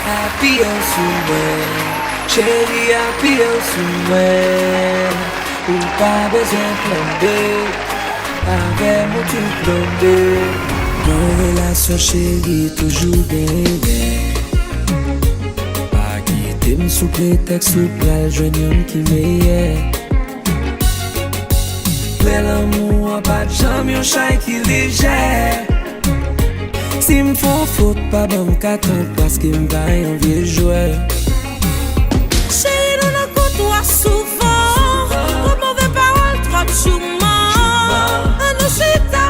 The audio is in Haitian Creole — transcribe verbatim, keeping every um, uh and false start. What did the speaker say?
Apiye w sou mwen, cheri, apiye w sou mwen. Ou pa bezwen plonde, avè m ou tou plonde. Yon relasyon, cheri, toujou genyen. Pa kite m sou pretèks ou pral jwenn youn ki meyè. Vrè lanmou an pa t janm yon chay ki lejè. Si m fè yon fot, pa ban m kat an, paske m pa yon vye jwè. Cheri, nou nan kontwa souvan. Twòp move pawòl, twòp jouman. Ann nou chita